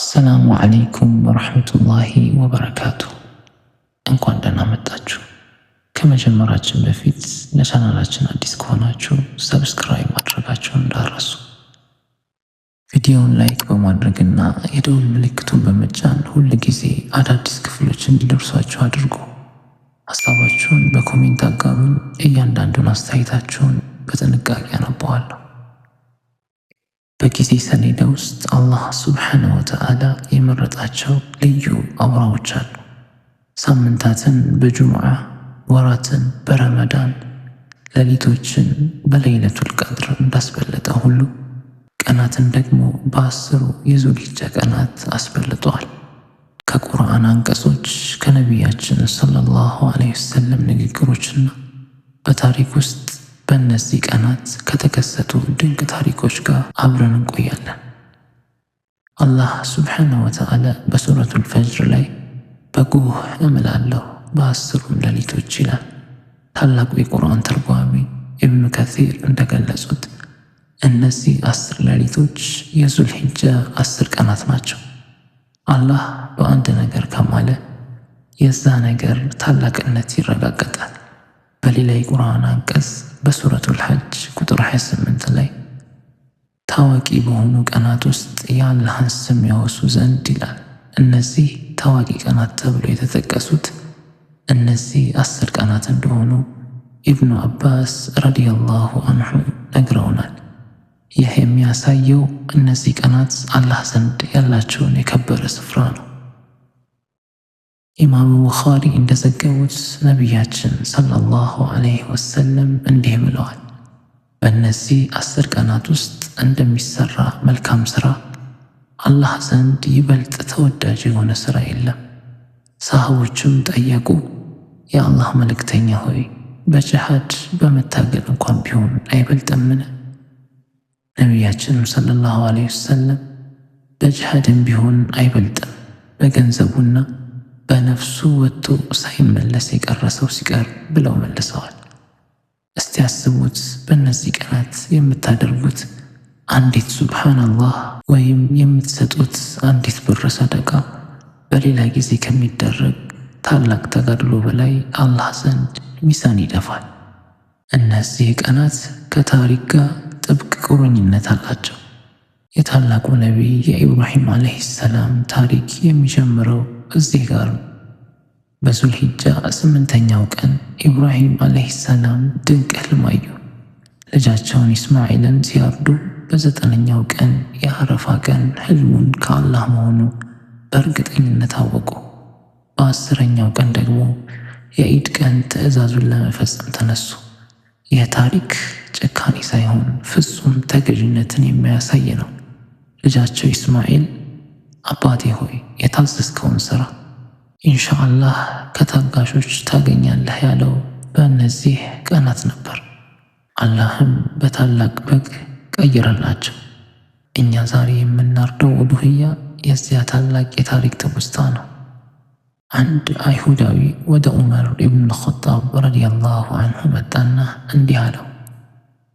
አሰላሙ ዓለይኩም ወረሕመቱላሂ ወበረካቱ። እንኳን ደህና መጣችሁ። ከመጀመራችን በፊት ለቻናላችን አዲስ ከሆናችሁ subscribe ማድረጋችሁን እንዳትረሱ። ቪዲዮውን like በማድረግና የደውል ምልክቱን በመጫን ሁል ጊዜ አዳዲስ ክፍሎች እንዲደርሷችሁ አድርጉ። ሀሳባችሁን በ comment አጋሩን። እያንዳንዱን አስተያየታችሁን በጥንቃቄ አነበዋለሁ። በጊዜ ሰሌዳ ውስጥ አላህ ሱብሓነሁ ወተዓላ የመረጣቸው ልዩ አውራዎች አሉ። ሳምንታትን በጁምዓ፣ ወራትን በረመዳን፣ ሌሊቶችን በለይለቱል ቀድር እንዳስበለጠ ሁሉ ቀናትን ደግሞ በ10ሩ የዙልሂጃ ቀናት አስበልጠዋል። ከቁርአን አንቀጾች፣ ከነቢያችን ሰለላሁ ዐለይሂ ወሰለም ንግግሮችና በታሪክ ውስጥ በእነዚህ ቀናት ከተከሰቱ ድንቅ ታሪኮች ጋር አብረን እንቆያለን። አላህ ሱብሓነሁ ወተዓላ በሱረቱል ፈጅር ላይ በጉህ እምላለሁ በ10ሩም ሌሊቶች ይላል። ታላቁ የቁርአን ተርጓሚ ኢብኑ ከሲር እንደገለጹት እነዚህ 10 ሌሊቶች የዙልሂጃ 10 ቀናት ናቸው። አላህ በአንድ ነገር ከማለ የዛ ነገር ታላቅነት ይረጋገጣል። በሌላ የቁርአን አንቀጽ በሱረቱል ሐጅ ቁጥር 28 ላይ ታዋቂ በሆኑ ቀናት ውስጥ የአላህን ስም ያወሱ ዘንድ ይላል። እነዚህ ታዋቂ ቀናት ተብሎ የተጠቀሱት እነዚህ 10 ቀናት እንደሆኑ ኢብኑ አባስ ረዲየላሁ አንሁ ነግረውናል። ይህ የሚያሳየው እነዚህ ቀናት አላህ ዘንድ ያላቸውን የከበረ ስፍራ ነው። ኢማሙ ቡኻሪ እንደዘገቡት ነቢያችን ሰለላሁ ዐለይሂ ወሰለም እንዲህ ብለዋል። በእነዚህ 10 ቀናት ውስጥ እንደሚሰራ መልካም ስራ አላህ ዘንድ ይበልጥ ተወዳጅ የሆነ ስራ የለም። ሰሃቦችም ጠየቁ፣ የአላህ መልእክተኛ ሆይ በጅሃድ በመታገል እንኳን ቢሆን አይበልጥምን? ነቢያችንም ሰለላሁ ዐለይሂ ወሰለም በጅሃድም ቢሆን አይበልጥም፣ በገንዘቡና በነፍሱ ወጥቶ ሳይመለስ የቀረ ሰው ሲቀር ብለው መልሰዋል። እስቲ ያስቡት፣ በእነዚህ ቀናት የምታደርጉት አንዲት ሱብሓነላህ ወይም የምትሰጡት አንዲት ብር ሰደቃ በሌላ ጊዜ ከሚደረግ ታላቅ ተጋድሎ በላይ አላህ ዘንድ ሚዛን ይደፋል። እነዚህ ቀናት ከታሪክ ጋር ጥብቅ ቁርኝነት አላቸው። የታላቁ ነቢይ የኢብራሂም ዓለይሂ ሰላም ታሪክ የሚጀምረው እዚህ ጋር ነው። በዙልሂጃ 8ኛው ቀን ኢብራሂም ዓለይሂ ሰላም ድንቅ ህልም አዩ። ልጃቸውን ኢስማዒልን ሲያርዱ በ9ኛው ቀን የአረፋ ቀን ህልሙን ከአላህ መሆኑ በእርግጠኝነት አወቁ። በ10ኛው ቀን ደግሞ የኢድ ቀን ትዕዛዙን ለመፈጸም ተነሱ። ይህ ታሪክ ጭካኔ ሳይሆን ፍጹም ተገዥነትን የሚያሳይ ነው። ልጃቸው ኢስማዒል አባቴ ሆይ የታዘዝከውን ስራ፣ ኢንሻአላህ ከታጋሾች ታገኛለህ ያለው በእነዚህ ቀናት ነበር። አላህም በታላቅ በግ ቀይረላቸው። እኛ ዛሬ የምናርደው ኡዱህያ የዚያ ታላቅ የታሪክ ትውስታ ነው። አንድ አይሁዳዊ ወደ ዑመር ኢብኑል ኸጣብ ረዲየላሁ አንሁ መጣና እንዲህ አለው፣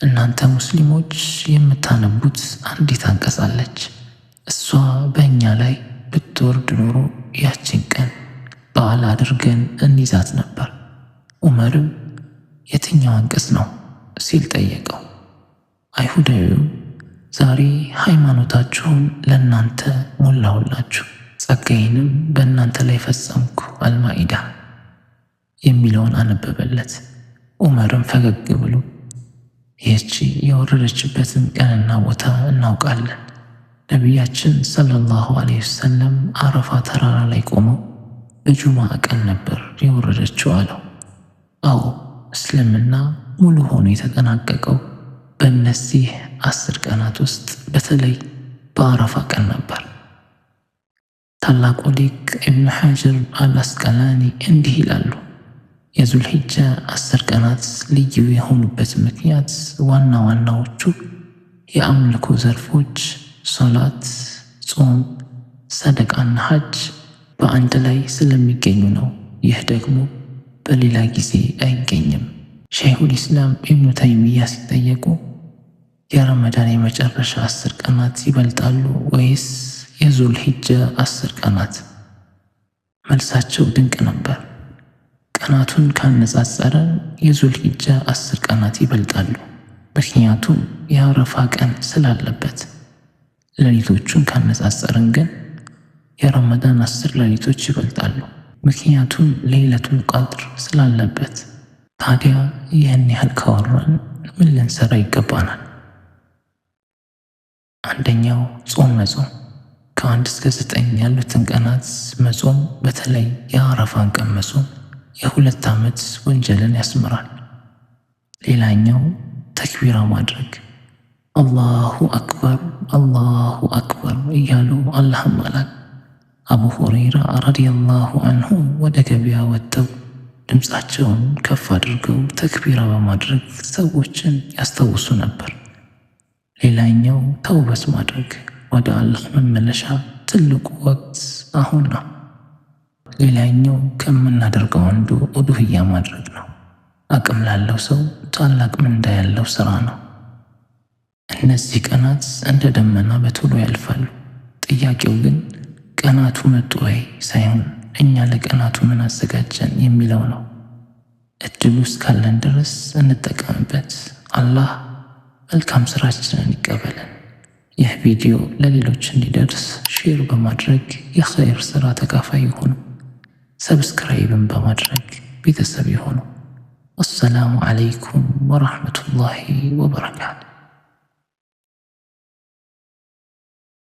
እናንተ ሙስሊሞች የምታነቡት አንዲት አንቀጽ አለች። እሷ በእኛ ላይ ብትወርድ ኖሮ ያችን ቀን በዓል አድርገን እንይዛት ነበር። ዑመርም የትኛው አንቀጽ ነው ሲል ጠየቀው። አይሁዳዊው ዛሬ ሃይማኖታችሁን ለእናንተ ሞላሁላችሁ፣ ጸጋዬንም በእናንተ ላይ ፈጸምኩ አልማኢዳ የሚለውን አነበበለት። ዑመርም ፈገግ ብሎ ይህቺ የወረደችበትን ቀንና ቦታ እናውቃለን። ነቢያችን ሰለላሁ ዐለይሂ ወሰለም አረፋ ተራራ ላይ ቆመው በጁምዓ ቀን ነበር የወረደችው አለው። አዎ፣ እስልምና ሙሉ ሆኖ የተጠናቀቀው በእነዚህ 10 ቀናት ውስጥ በተለይ በአረፋ ቀን ነበር። ታላቁ ሊቅ ኢብኑ ሐጀር አልአስቀላኒ እንዲህ ይላሉ። የዙልሂጃ 10 ቀናት ልዩ የሆኑበት ምክንያት ዋና ዋናዎቹ የአምልኮ ዘርፎች ሶላት፣ ጾም፣ ሰደቃና ሐጅ በአንድ ላይ ስለሚገኙ ነው። ይህ ደግሞ በሌላ ጊዜ አይገኝም። ሸይኹል ኢስላም ኢብኑ ተይሚያ ሲጠየቁ የረመዳን የመጨረሻ 10 ቀናት ይበልጣሉ ወይስ የዙል ሂጃ 10 ቀናት? መልሳቸው ድንቅ ነበር። ቀናቱን ካነጻጸረን የዙል ሂጃ 10 ቀናት ይበልጣሉ፣ ምክንያቱም የአረፋ ቀን ስላለበት። ሌሊቶቹን ካነጻጸርን ግን የረመዳን 10 ሌሊቶች ይበልጣሉ፣ ምክንያቱም ሌይለቱል ቀድር ስላለበት። ታዲያ ይህን ያህል ካወራን ምን ልንሰራ ይገባናል? አንደኛው ጾም መጾም። ከ1 እስከ 9 ያሉትን ቀናት መጾም፣ በተለይ የአረፋን ቀን መጾም የ2 ዓመት ወንጀልን ያስምራል። ሌላኛው ተክቢራ ማድረግ፣ አላሁ አክበር አላሁ አክበር እያሉ አላህን ማላክ። አቡ ሁረይራ ረዲየላሁ አንሁ ወደ ገበያ ወጥተው ድምፃቸውን ከፍ አድርገው ተክቢራ በማድረግ ሰዎችን ያስታውሱ ነበር። ሌላኛው ተውበት ማድረግ፣ ወደ አላህ መመለሻ ትልቁ ወቅት አሁን ነው። ሌላኛው ከምናደርገው አንዱ ኡዱህያ ማድረግ ነው። አቅም ላለው ሰው ታላቅ ምንዳ ያለው ስራ ነው። እነዚህ ቀናት እንደ ደመና በቶሎ ያልፋሉ። ጥያቄው ግን ቀናቱ መጡ ወይ ሳይሆን እኛ ለቀናቱ ምን አዘጋጀን የሚለው ነው። እድሉ እስካለን ድረስ እንጠቀምበት። አላህ መልካም ስራችንን ይቀበለን። ይህ ቪዲዮ ለሌሎች እንዲደርስ share በማድረግ የኸይር ስራ ተካፋይ ይሁኑ። Subscribe ን በማድረግ ቤተሰብ ይሁኑ። والسلام عليكم ورحمة الله وبركاته።